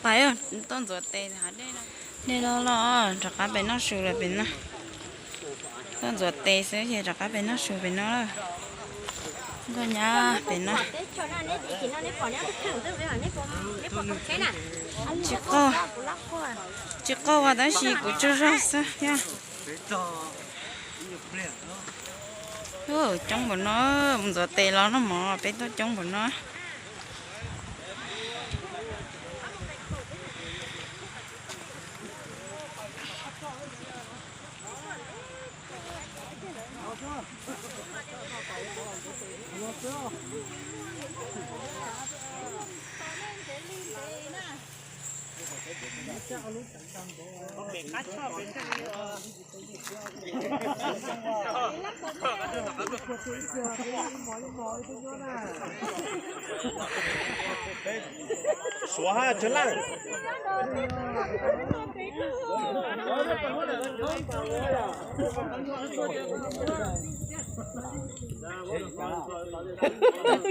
Pais, tuaj ntxuav tes. Dej loj loj, rov qab pem noj su lawm pem no. Tuaj ntxuav tes xwb ces rov qab pem noj su pem no lawm. Nkauj nyab pem no. Tsis qaug, tsis qaug as, tab sis kuv tsaug zog xwb thiab. Coob npaum no, mus ntxuav tes los noj mov peb tuaj coob npaum no. Suav hab tsawg leej?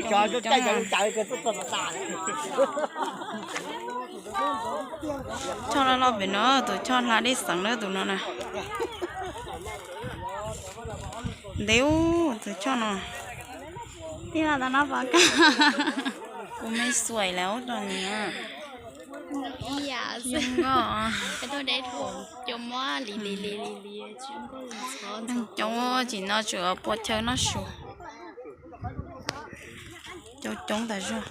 Choj loj loj pem no, tus choj hla dej xeev na tus no na. Ntev ub tus choj no. Tij laug, kuv me xuaim lawm ub rau nws. Neeg coob tsis no tsuas pua chaw noj su. Coob coob tas zog.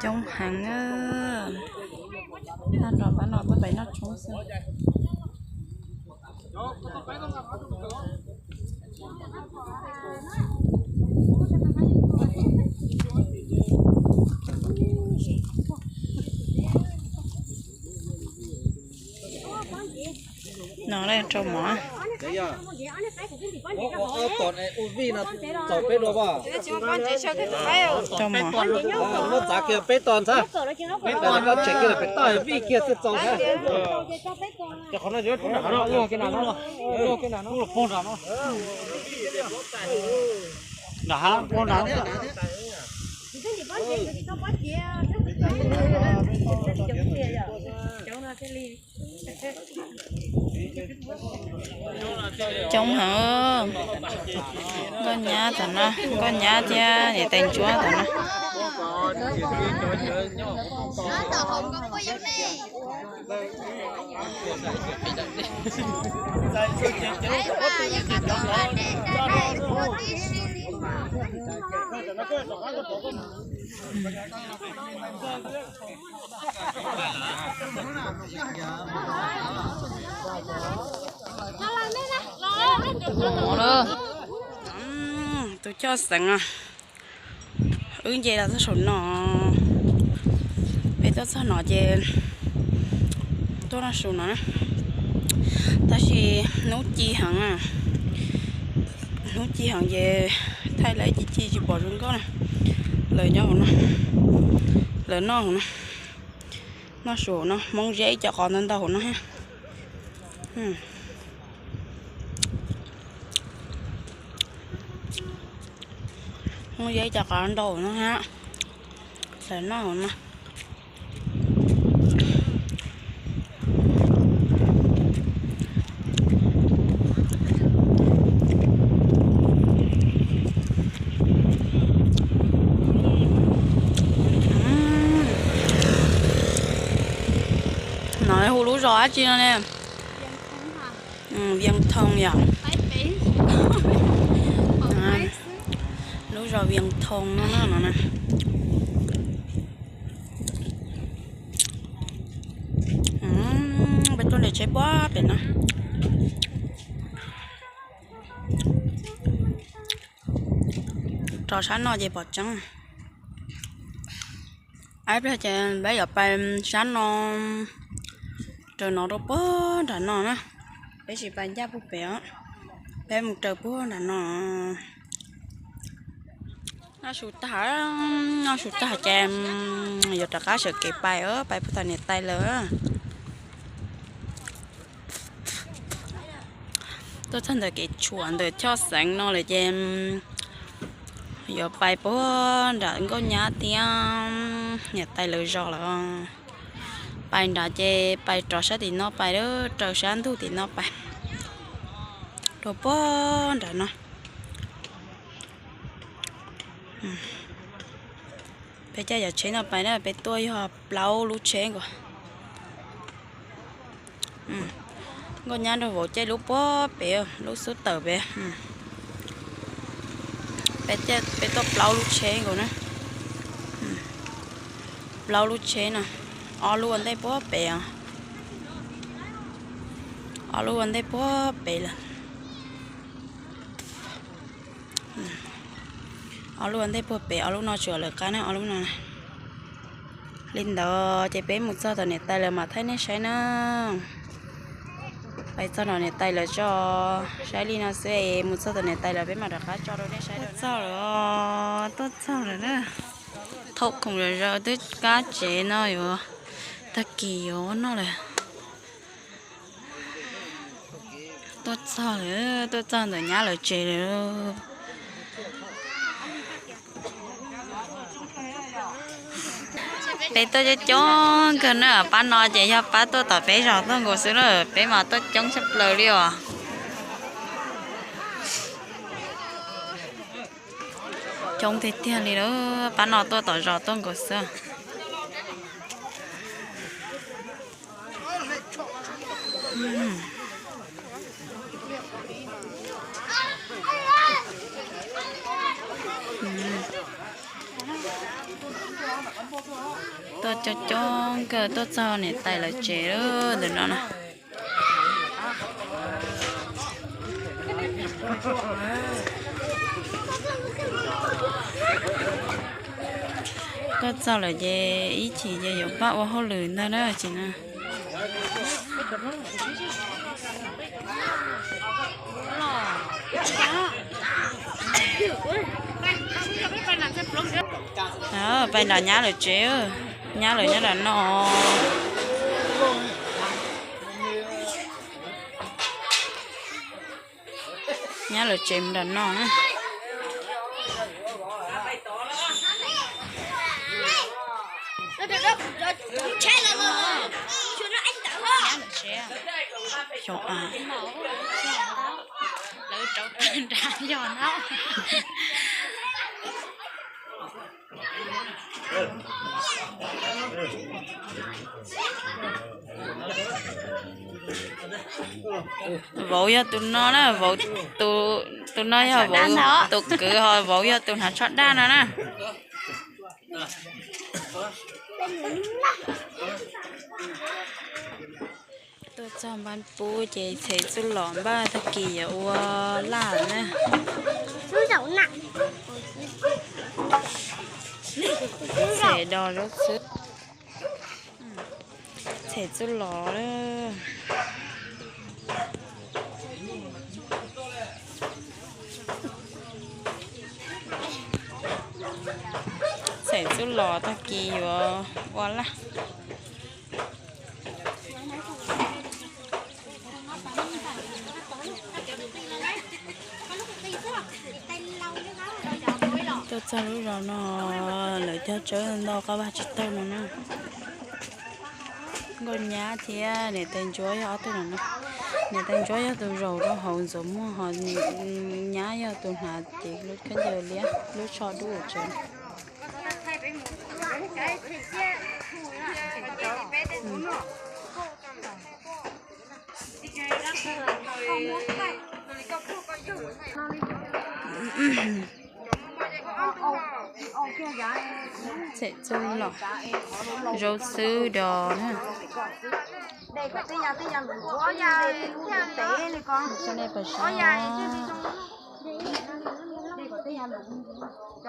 Coob heev na. Tag nrho pab no tuaj pem noj tshoob xwb. No rau mov. Tos peb dua. Rau mov. Muab txav kiag peb tos ntxhab. Peb tos koj tshem kiag pem toj vij kiag xwb txaus ntxhab. Coob heev. Nkauj nyab tom no, nkauj nyab thiab niam tais ntsuab tom no. Tus choj xeev wb nce los txog saum no, peb tuaj txog no ces tuaj noj su no na. Tab sis hnub ci heev, hnub ci heev ces thaij lawv ci ci tsis pom zoo nkauj na. Lawv nyob hauv no, lawv noj hauv no, noj su hauv no, Hmoob ziab ib co qos ntau ntau hauv no thiab. Hmoob ziab ib co qos ntau hauv no thiab, lawv noj hauv no. No hu lub zos dab tsi no ne? Vias Thoo yom. Lub zos Vias Thoo no no na. Peb tuaj nres tsheb puag pem no. Los sab no ces pom tseeb. Ib pliag ces peb yuav pais sab no, raws no rau puag nram no na. Peb tsis pais ncaj puag pem os, peb mus raws puag nram no. Noj su tag, noj su tag ces yuav rov qab sawv kev pais, pais puag tom niam tais lawm. Tuaj txog ntawm kev tshuam ntawm Choj Xeev no lawm ces yuav pais puag nram Nkauj Nyab thiab niam tais lawv zos lawm. Pais nrad ces pais rov sab tim no pais, raws sab ntug tim no pais rau puag nram no. Peb caij yav tsheb no pais na, peb tuaj yog plaub lub tsheb nkaus. Nkauj Nyab nrog vauv caij lub puag pem, lub xub tawm pem. Peb tuaj plaub lub tsheb nkaus na. Plaub lub tsheb no, ob lub ua ntej puag pem os. Ob lub ua ntej puag pem lawm. Ob lub ua ntej puag pem, ob lub no tsuas lawv qab na, ob lub no. Li ntawd ces peb mus txog tom niam tais lawv mam thaij nej saib na. Pais txog tom niam tais lawv tso, saib li no xwb es mus txog tom niam tais lawv peb mam rov qab tso rau nej saib. Tuaj txog lawm, tuaj txog lawm na. Thaum khoom zom zaws twb kab tsev no yuav tag kis yuav ua noj lawm. Tuaj txog lawm, tuaj txog ntawm nyab lawv tsev lawm. Peb tuaj coob coob kawg na, pab no ces yog pab tuaj tom peb zos tuaj nkaus xwb na, peb mas tuaj coob tshaj plaws li os. Coob tiag tiag li lawm, pab no tuaj tom zos tuaj nkaus xwb. Tuaj coob coob kawg, tuaj txog niam tais lawv tsev ntawm no na. Tuaj txog lawm ces ib chim ces yuav pab ua hauj lwm ntag na tsis na. Pais nram nyab lawv tsev, nyab lawv nyob nram no. Nyab lawv tsev mus nram no na. Xyov a, lawv rauv taws nrad yog na. Vauv yog tus no na, vauv, tus no yog vauv tus kwv, ho vauv yog tus hnav tsho daj no na. Tuaj txog npab pub ces txhem txuj lom npaj tag kis yuav ua laj na. Txhem dos zaub xwb. Txhem txuj lom. Txhem txuj lom tag kis yuav ua laj. Tuaj txog lub zos no, lawv cog tsawb ntau qab vaj tsib taug no na. Nkauj Nyab thiab niam tais Ntsuab yog ob tug no na. Niam tais Ntsuab yog tus zaum rau hauv ntxuav muag, ho nyab yog tus hnav cev khaub ncaws liab lub tsho dub tsev. Txhem txuj lom, zaub xwb dos na. Cov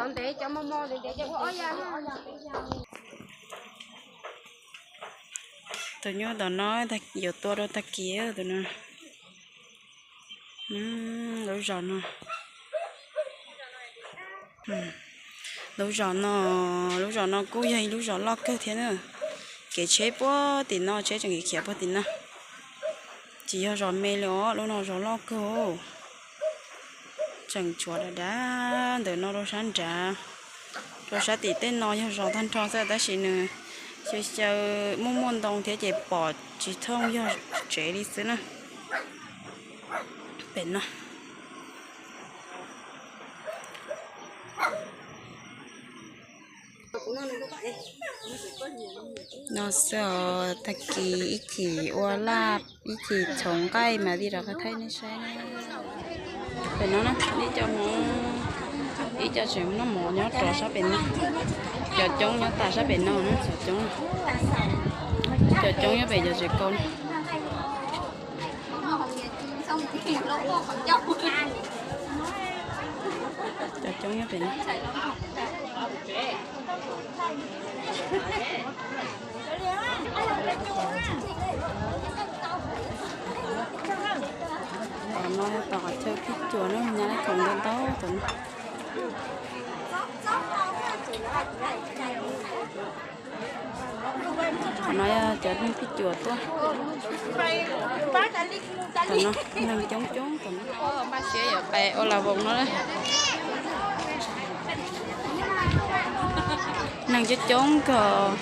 ntev cov mos mos ntev ntev cov ua ob ya. Tus nyuj tom no yuav tua rau tag kis tus no. Lub zos no, lub zos no, lub zos no kuj yog ib lub zos loj kawg thiab na. Kev tsheb puag tim no, tsheb tseem khiav puag tim no. Tsis yog zos me li os, lub no zos loj kawg. Tseem tshuav dav dav ntawm no rau sab nrad. Rau sab tim tej no yog zos tag nrho xwb tab sis nws xyaw xyaw muaj muaj ntoo thiab ces pom tsis thooj yog tsev li xwb na. Pem no. No xwb os, tag kis ib chim ua laj ib chim txhoov nqaij mas li rov qab thaij nej saib na. Pem no na, ib co hmoob, ib co tseem noj mov nyob rov sab pem no. Cov coob nyob tas sab pem no na, cov coob, cov coob nyob pem cov tsev kaus na. Cov coob nyob pem no. Tom no yog tom qhov chaw phij cuam na, nyab laj khoom ntau ntau tom no. Qhov no yog cov neeg phij cuam tuaj. Tom no neeg coob coob tom no. Maj siab yuav pais ua la voos no na. Neeg coob coob kawg,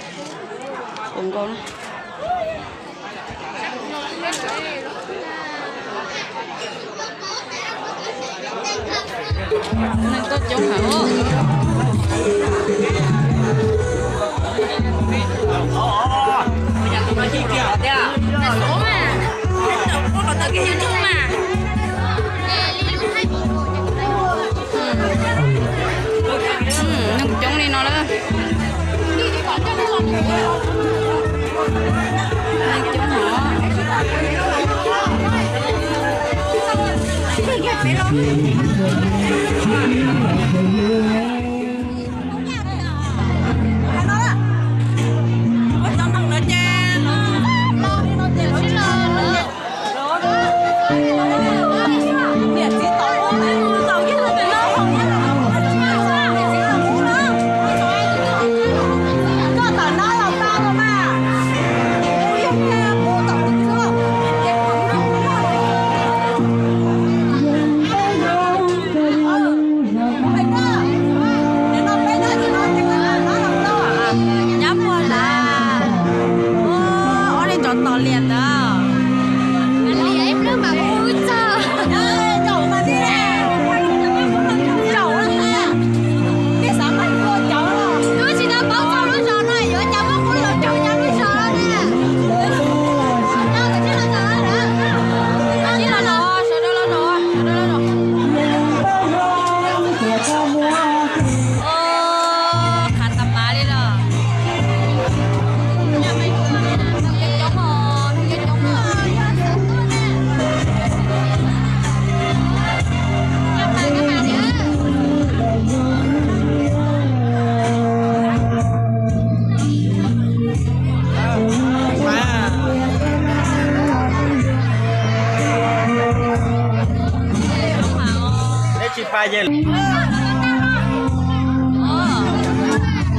puv nkaus na. Neeg tuaj coob heev. Neeg coob li no lawm. Neeg coob heev. Nyob puag lawm. Ob leeg tsov tom liam ntawd. Liam ib pliag mas kuj wb txog. Twb tsis tau paub txog lub zos no yuav cas muaj qub los raug nyob lub zos no na. Sawv daws los nraum, sawv daws los nraum, sawv daws los nraum. Khav tas mas li lawm.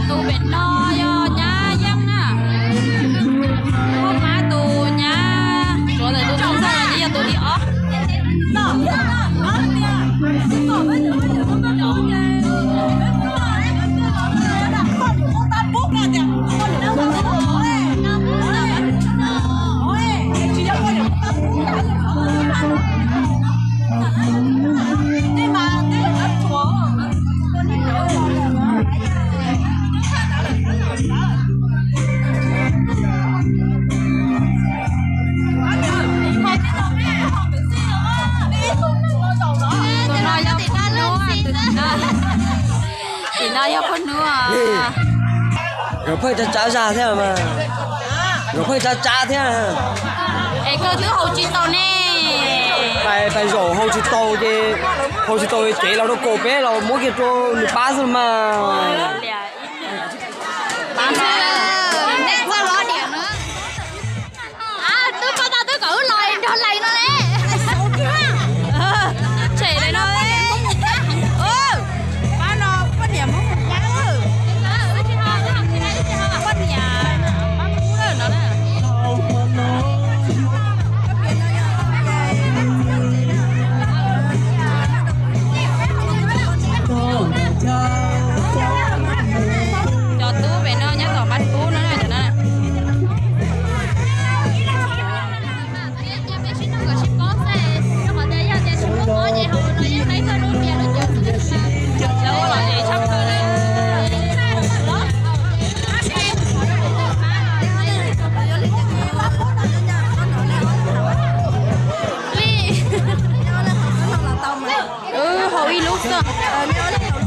Tus pem no yog nyab Yeej na. Muaj pab tus nyab, suav ntawm tus tub ntxawg los ces yog tus thib ob. Tim no yog phooj hnub. Nkawd pheej tsav tsav zag thiab mas. Nkawd pheej tsav tsav thiab. Es koj twb haus tsis tau ne. Pais zaum haus Tsis tau ces, haus tsis tau ces cev los rau kaum peb los muab kiag rau nws pab xwb mas. Twb pab tau twb kom wb los nrog lais no ne. Tshem lais no. Pab no poj niam Hmoob Hmoob Nyab, poj niam Mab Kub no na. Cov tub pem no nyob tom Mab Kub no na, cov no. Wb haus ib lub xwb.